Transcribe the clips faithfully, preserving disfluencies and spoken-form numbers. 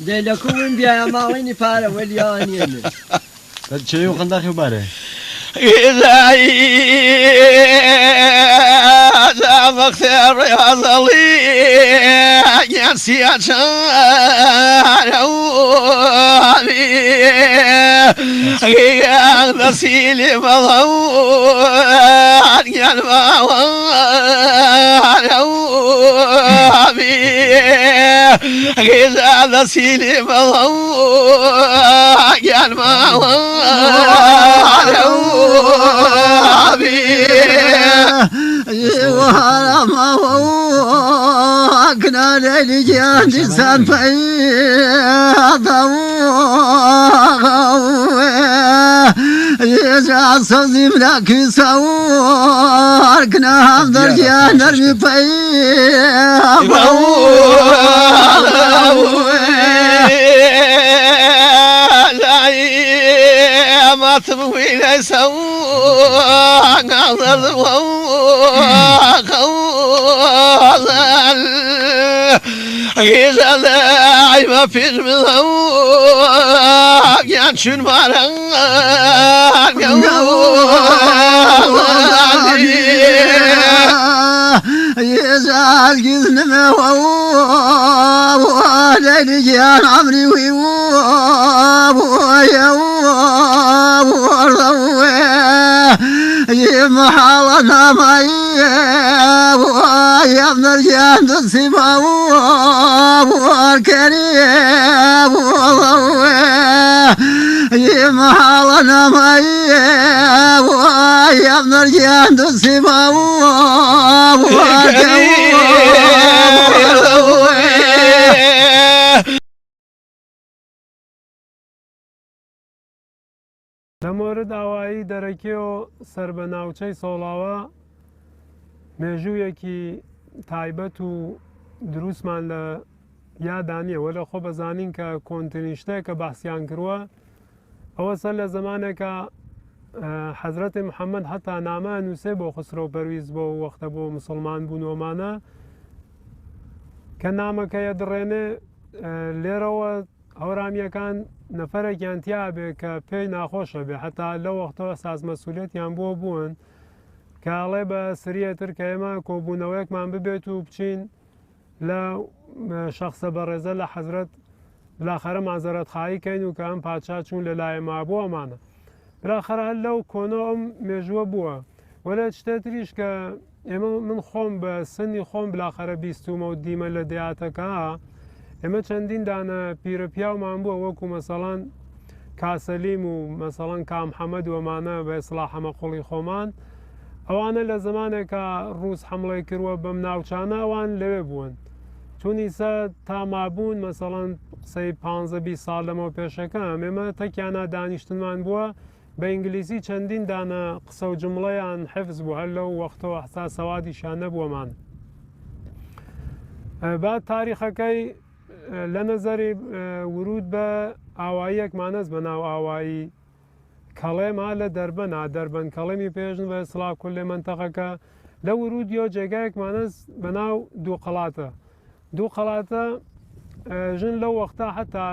Dele kuwin bia ya mawini para weli ya ani ene. Chayuqan dakhil bare. لە مۆرد ئاوایی دەرەکیەوە سەر بە ناوچەی سۆڵاوا مێژوویەکی تایبەت و دروسمان لە یادا نیە، وەلێ خۆ بەزانین کە کۆنترین شتێک کە بەحسیان کروە، ئەوەسە لە زەمانێکا، ئە، حەزرەتی محەممەد حەتا نامە ئەنووسێ بۆ خوسرەو پەرویز بۆ وەختە بۆ موسڵمان بوون وەمانە کە نامەکەی ئەدڕێنێ، ئە، لێرەوە هەورامیەکان نەفەرێکیان تیا بێ کە پێی ناخۆشە بێ، حەتا لەو وەختەوە ئەساس مەسئولیەتیان بۆ بوون کە ئەڵێ بە سریەتر کە ئێمە کۆبوونەوەیەکمان ببێت و بچین لە شەخسە بەڕێزە لە حەزرەت بالاخەرە مازەرەتخایی کەین و کە ئەم پادشا چوون لە لای ئێمە بۆ ئەمانە. بالاخەرە هەر لەو کۆنەوە ئەم مێژووە بووە. وەلێ شتێ تریش کە ئێمە، من خۆم بە سنی خۆم بالاخەرە بیستوومە و دیمە لە دەیاتەکە، ئێمە چەندین دانە پیرە پیاومان بووە، وەکو مەسەڵەن کا سەلیم و مەسەڵەن کا محەممەد و ئەمانە بە ئیسڵاح هەمە قوڵی خۆمان. ئەوانە لە زەمانێکا ڕووس حەمڵەی کروە بەم ناوچانە، ئەوان لەوێ بوون. چون ئیسە تا مابوون، مەسەڵەن قسەی پانزە بیست ساڵ لەمەو پێشەکەم، ئێمە تەکیانا دانیشتنمان بووە، بە ئینگلیسی چەندین دانە قسە و جومڵەیان حفز بوو، هەر لەو وەختەوە حتا سەوادیشیان نەبووەمان. ئە، با تاریخەکەی، ئە، لە نەزەری، ئە، ورود بە ئاواییەکمان هەس بە ناو ئاوایی کەڵێما لە دەربەنا، دەربەن کەڵێمی پێژن بە ئیسڵاح کولێ مەنتەقەکە، لە ورودیەوە جێگایەکمان هەس بە ناو دووقەڵاتە. دووقەڵاتە، ئە، ژن لەو وەختا حەتا،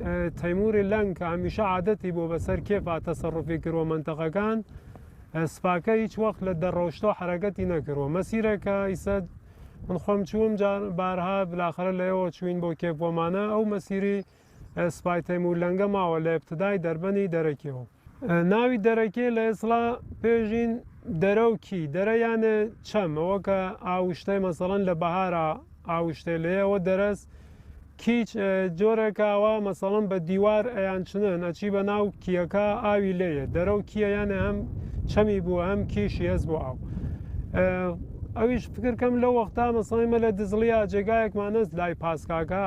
ئە، تەیموری لەنگ کە هەمیشە عادەتی بۆ بەسەر کێفا تەسەڕوفی کروە مەنتەقەکان، ئە، سپاکە هیچ وەخت لە دەڕەوشتەوە حەرەکەتی نەکروە. مەسیرەکە ئیسە من خۆم چووم جار بارها بالاخەرە لە ئێوە چووین بۆ کێف وەمانە، ئەو مەسیری سپای تەیموور لەنگە ماوە لە ئیبتدای دەربەنی دەرەکێ و، ئە، ناوی دەرەکێ لە ئێسڵا پێژین دەرەو کی، دەرە یانێ چەم، ئەوە کە ئاوشتەی مەسەڵەن لە بەهارا ئاوشتەی لێ، ئەوە دەرەس کیچ، ئە، جۆرێکە ئەوە مەسەڵەن بە دیوار ئەیانچنن، ئەچی بە ناو کیەکە ئاوی لێیە. دەرەو کیە یانێ هەم چەمی بوو، هەم کیشی هەس بۆ ئاو. ئە، ئەویش فکر کەم لەو وەختا مەسەڵەن ئێمە لە دزڵیا جێگایەکمان هەس لای پاسکاکە،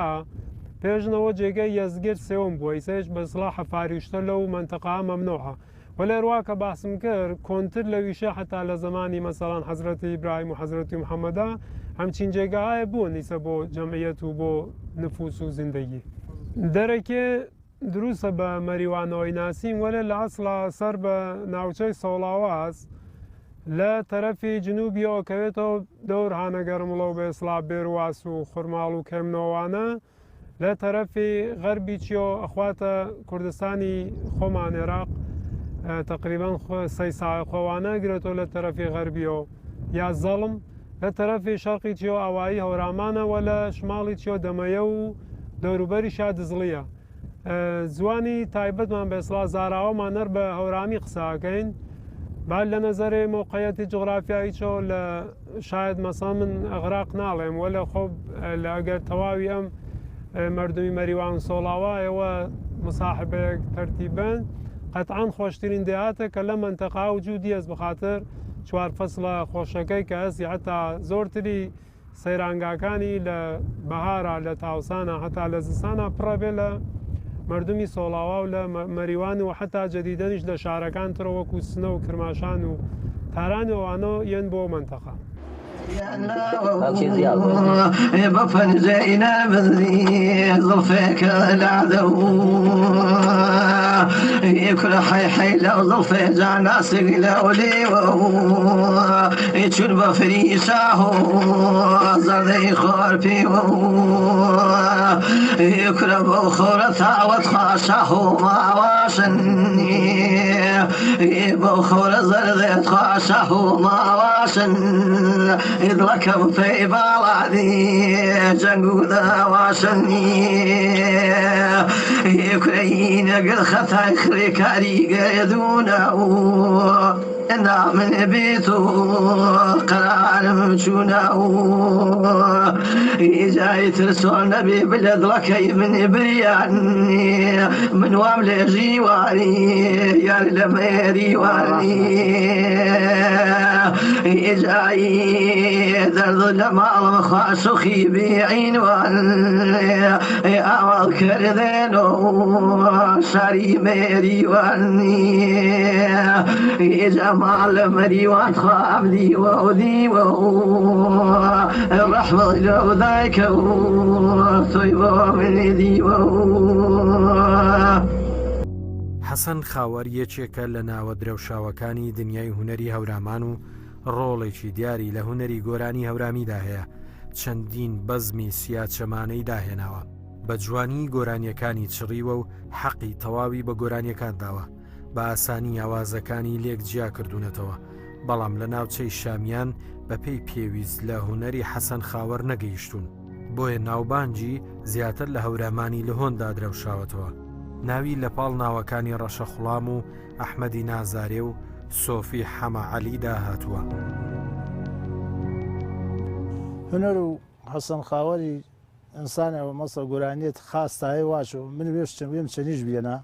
پێژنەوە جێگای یەزگرد سێوم بووە، ئیسەیش بە ئیسڵاح فاریشتە لەو مەنتەقا مەمنوعە. وەلێ ئەروە کە بەحسم کرد، کۆنتر لە ویشە حەتا لە زەمانی مەسەڵەن حەزرەتی ئیبراهیم و حەزرەتی محەممەدا، هەمچین جێگاهایە بوون ئیسە بۆ جەمعیەت و بۆ نفوس و زیندەگی. دەرەکێ دروسە بە مەریوانەوەی ناسین، وەلێ لە ئەسڵا سەر بە ناوچەی سۆڵاواس لە تەرەفی جنوبیەوە کەوێتەوە دەور هانەگەرمڵە و بە ئیسڵا بێرواس و خورماڵ و کێمنۆوانە، لە تەرەفی غەربی چیۆ ئەخواتە کوردستانی خۆمان عێراق، ئە، تەقریبەن خۆ-، سەی ساوای خۆوانە گرێتەوە لە تەرەفی غەربیەوە یا زەڵم، لە تەرەفی شەرقی چیۆ ئاوایی هەورامانە و لە شماڵی چیۆ دەمەیە و دەوروبەریشا دزڵیە. ئە، زوانی تایبەتمان بە ئیسڵا زاراوەمان نەر بە هەورامی قسە ئەکەین. بعد لە نەزەرێ مۆقعیەتی جوغرافیایی چۆ لە شاید مەسەڵەن من ئەغراق ناڵێم، وەلێ خۆ، ئە، لە ئەگەر تەواوی ئەم، ئە، مەردومی مەریوان سۆڵاوا ئێوە مساحبەیەک تەرتیب بەن، قەتعەن خۆشترین دێهاتە کە لە مەنتەقا وجودی هەس بەخاتر چوار فەسڵە خۆشەکەی کە هەسی حەتا زۆرتری سەیرانگاکانی لە بەهارا، لە تاوسانا، حەتا لە زستانا پڕە بێ لە مەردومی سۆڵاوا و لە مە-، مەریوان و حەتا جەدیدەنیش لە شارەکان ترە وەکو سنە و کرماشان و تاران و ئەوانە یەن بۆ مەنتەقا. ئێ کورە حەیحەی لەو زڵفەی جا ناسک لەو لیوە و، ئێ چون بەفری شاهۆ زەردەی خۆر پیوە و، ئێ کورە بەو خۆرە تاوەت خوا شاهۆ ماواشن، ئێ بەو خۆرە زەردەت خوا شاهۆ ماواشن، ئێ دڵەکەم پەی باڵادی جەنگ و داواشن، ئێ کورە ئینە گەر خەتای خرێ کاری گەردوونە و، ئێنا من بێ تۆ قەرارم چوونە و، ئێ جای تر چۆن نەبێ بلە دڵەکەی من بریان، من وام لێ ژیوانی یار لە مێریوانی، ئێ جای دەرد لە ماڵم خوا شوخی بێ عینوان، ئێ ئاوەڵ کردێنۆ شاری مێریوانی، ئێ جەمال مەریوان خوا ئەم دیوە و دیوە و، ڕەحمەت لەو دایکە و تۆی بۆ من دیوە و. حەسەن خاوەر یەکێکە لە ناوە درەوشاوەکانی دنیای هونەری هەورامان و ڕۆڵێکی دیاری لە هونەری گۆرانی هەورامیدا هەیە. چەندین بەزمی سیاچەمانەی داهێناوە. بە جوانی گۆرانیەکانی چڕیوە و حەقی تەواوی بە گۆرانیەکان داوە. بە ئاسانی ئاوازەکانی لێک جیا کردوونەتەوە، بەڵام لە ناوچەی شامیان بە پێی پێویست لە هونەری حەسەن خاوەر نەگەیشتوون. بۆیە ناوبانگی زیاتر لە هەورامانی لە هۆندا درەوشاوەتەوە. ناوی لە پاڵ ناوەکانی ڕەشە خوڵام و ئەحمەدی نازارێ و سۆفی حەمە عەلیدا هاتووە. هونەر و حەسەن خاوەری ئینسانێ وە مەسە گۆرانیەت خاس تایێ واچوو، من وێش چەن، وێم چەنیش بیەنا.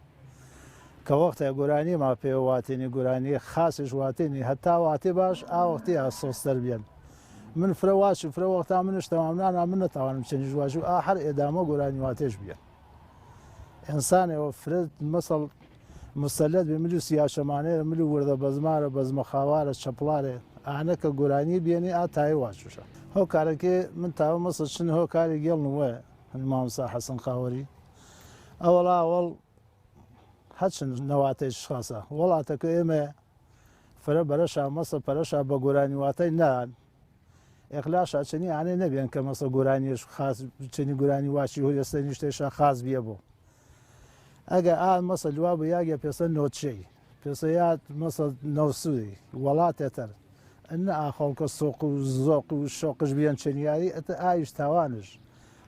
کە وەختێ گۆرانی ما پێوە واتێنی، گۆرانی خاسیش واتێنی، هەتا واتێ باش، ئا وەختی ئا سۆستەر بیەن. من فرە واچوو، فرە وەختا منش تەمام نانا، من نەتاوانم چەنیش واچوو، ئا هەر ئێدامە گۆرانی واتێش بیەن. ئینسانێ وە فرە مەسەڵ مسەلەت بێ، مل و سیاچەمانەیە، مل و وردە بەزمارە، بەزمە خاوارە، چەپڵارێ، ئانە کە گۆرانی بیەنی ئا تایێ واچووشە. هۆکارەکێ من تاوە مەسە چن هۆکاری گێڵ نووە، مامسا حەسەن خاوەری. ئەوەڵا ئەوەڵ هەچن نەواتەیش خاسە. وەڵاتەکە ئێمە فرە بەرەشا مەسە پەرەشا بە گۆرانی واتەی نان. ئێخلاشا چەنی ئانەی نەبێن کە مەسە گۆرانیش خاس، چەنی گۆرانی واچی هۆی ئێستە نیشتەیشا خاس بیە بۆ. ئەگە ئا مەسە لوا بە یاگە پێسە نۆچەی، پێسە یاد مەسە نەوسووی، وەڵاتێ تەر. ئەنە ئا خەڵکە سۆق و زۆق و شۆقش بیەن چەنیاری، ئەتە ئایش تاوانش.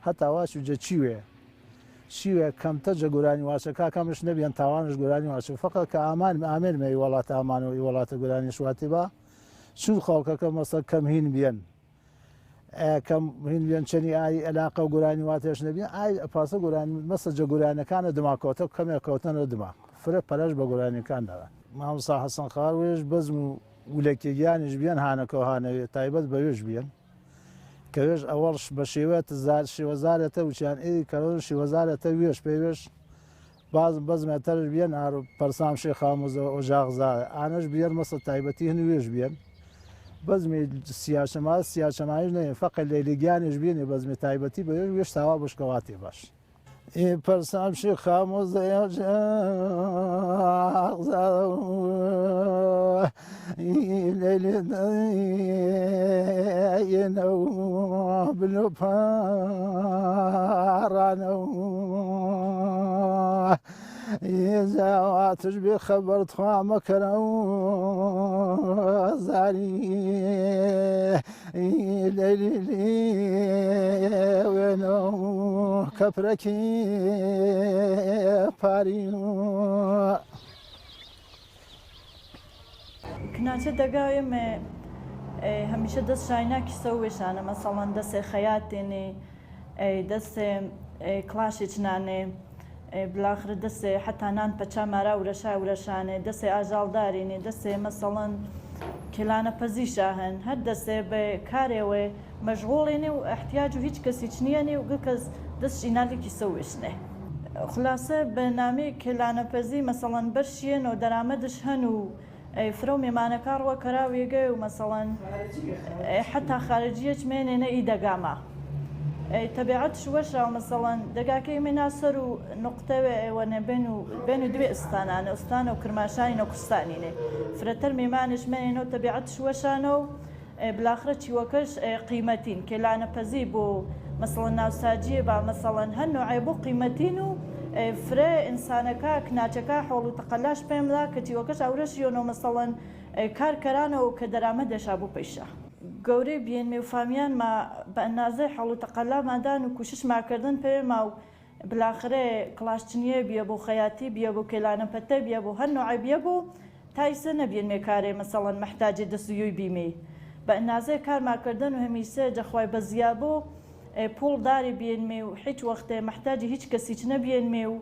هەتا واچوو جە چی وێ؟ چی وێ کەمتە جە گورانی واچە، کا کەمش نەبیەن تاوانش گورانی واچە. فەقەت کە ئامان، ئامێنمێ ئی وڵاتە ئامان و ئی وڵاتە گورانیش واتی با. چون خەڵکەکە مەسەڵەن کەم هین بیەن. ئێ، کەم هین بیەن چەنی ئای عەلاقە و گورانی واتێش نەبیەن. ئای پاسە گورانی، مەسە جە گورانیەکانە دما کەوتە، کەمێ کەوتەنە دما. فرە پەرەش بە گورانیەکان داوە. مامۆستا حەسەن خاڵ وێش بەزم و ولەکێگیانیش بیەن هانەکەو هانەوێ، تایبەت بە وێش بیەن. کە وێش ئەوەڵش بە شێوەیەتە زار-، شێوەزارێتە وچیان ئێ کەرەون شێوەزارێتە وێش پێ وێش. باز بەزمێ تەرش بیەن ئارو پەرسام شێخ ئامۆزە ئۆژاغ زارێ. ئانەش بیەن مەسە تایبەتی هەن وێش بیەن. بەزمی سیاچەما، سیاچەمایش نەیە. فەقە لەیلیگیانیش بیەن بەزمی تایبەتی بە وێش، وێش تاوا بشکەواتێ باش. ئی پەرسام شێخ ئامۆزە ئۆژاغ زارێ. ئی لەیلی دەینەو بلۆ پاڕانەو. ئی زاواتش بێ خەبەر تخوا مەکەرەو زاری. ئی لەیلی لێوێنەو کەپرەکی پاری. کناچە دەگاوێمێ، ئێ، هەمیشە دەس شاینا کیسە و وێشانە، مەسەڵەن، دەسێ خەیاتێنێ، ئێ، دەسێ، ئێ، کڵاشێچ نانێ، ئێ، بلاخرە دەسێ حەتا نان پەچا مارا ورەشا ورەشانێ، دەسێ ئاژاڵدارێنێ، دەسێ، مەسەڵەن، کێلانە پەزیشا هەن، هەر دەسێ بە کارێوێ مەشغوڵێنێ و ئەحتیاج و هیچ کەسیچ نیەنێ و گە کەس دەس شینا لە کیسە وێشنێ. خولاسە، بە نامەی کێلانە پەزی، مەسەڵەن، بەرشیەن و دەرامەدش هەن و ئەی فرە و مێمانەکا ڕوە کەرا وێگەی و مەسەڵەن، ئەی حەتا خارجیەچ مێنێنە ئی دەگاما. ئەی تەبیعەتش وەشا و مەسەڵەن، دەگاکە ئێمەی نا سەر و نوقتەێ ئێوەنێ بێن و، بێن و دوێ ئستانانە، ئستانە و کرماشانینە و کوستانینێ. فرەتەر مێمانێش مێنێنە و تەبیعەتش وەشانە و، ئەی بلاخرە چیوەکەش، ئەی قیمەتین، کێلانە پەزی بۆ مەسەڵەن ناوساجیێ با، مەسەڵەن هەر نوعێ بۆ قیمەتین و، ئەی فرە ئینسانەکا، کناچەکا حۆڵ و تەقەلاش پێمدا کە چیوەکەش ئەورەشیۆنەو مەسەڵەن ئێ، کار کەرانەوە کە دەرامەدێشا بۆ پەیشە. گەورەی بیەنمێ و فامیانما بە ئەنازەی حەوڵ و تەقەلاما دان و کوششما کردن پەێما و بلاخرێ کڵاشچنیێ بیە بۆ، خەیاتی بیە بۆ، کێلانە پەتە بیە بۆ، هەر نوعێ بیە بۆ، تا ئیسە نەبیەنمێ کارێ مەسەڵەن مەحتاجێ دەسویوی بیمێ. بە ئەنازەی کارما کردن و هەمیسە جەخوای بەزیا بۆ، ئێ، پوڵ داری بیەنمێ و هیچ وەختێ مەحتاجی هیچ کەسیچ نەبیەنمێ و،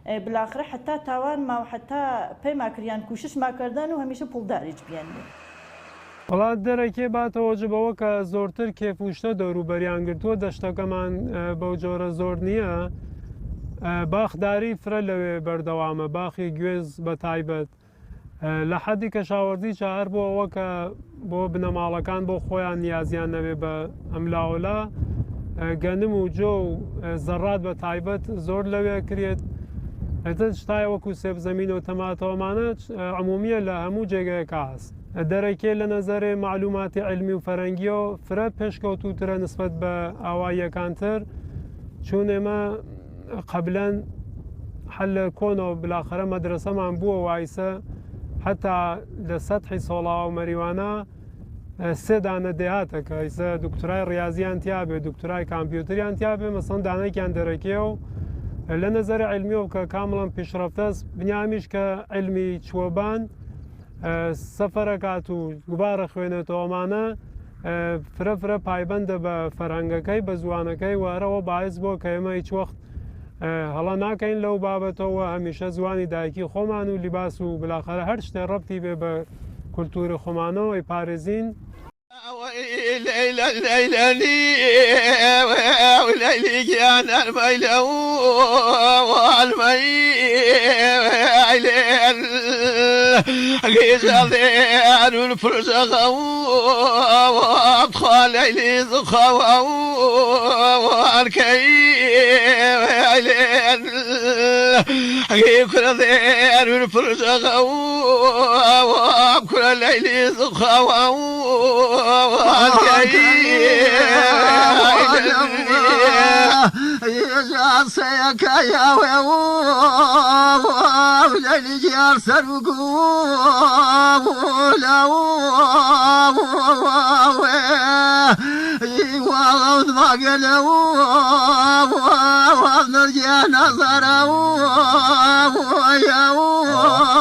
ئێ، بلاخرە حەتا تاوانما و حەتا پەێما کریان کوششما کردن و هەمیشە پوڵداریچ بیەنمێ. وەڵا دەرەکێ با تەوەجو بەوە کە زۆرتر کێف و شتە دەوروبەریان گرتووە، دەشتەکەمان، ئێ، بەو جۆرە زۆر نییە. ئێ، باخداری فرە لەوێ بەردەوامە، باخی گوێز بە تایبەت. ئێ، لە حەدی کەشاوەرزیچە هەر بۆ ئەوە کە بۆ بنەماڵەکان بۆ خۆیان نیازیان نەبێ بە ئەملاولا، ئێ، گەنم و جۆ و، ئێ، زەڕات بە تایبەت زۆر لەوێ کرێت. ئێتر شتای وەکو سێبزەمین و تەماتە و ئەمانە، ئێ، عمومیە لە هەموو جێگەیەکا هەست. دەرەکێ لە نەزەرێ مەعلوماتی علمی و فەرەنگیەوە فرە پێشکەوتووترە نسبەت بە ئاواییەکانتر، چون ئێمە قەبلەن هەر لە کۆنەوە بلاخەرە مەدرەسەمان بووە و ئایسە هەتا لە سەتحی سۆڵاوە و مەریوانە، ئێ، سێ دانە دێهاتە کە ئایسە دکترای ڕیازیان تیا بێ، دکترای کامپیوتریان تیا بێ، مەسەڵەن دانەیەکیان دەرەکێ و لە نەزەرێ علمیەوە کە کامڵەن پیشڕەفتەس، بنیامیش کە علمی چووە بان، ئێ، سەفەرەکات و گوبارە خوێنێتەوە ئەمانە، ئێ، فرە فرە پایبەندە بە فەرهەنگەکەی، بە زوانەکەی و هەرەوە باعس بووە کە ئێمە هیچ وەخت، ئێ، هەڵە ناکەین لەو بابەتەوە، هەمیشە زوانی دایکی خۆمان و لیباس و بلاخەرە هەر شتێ ڕەبتی بێ بە کولتوری خۆمانەوە ئەیپارێزین. No ke ana sara o, o, ia o.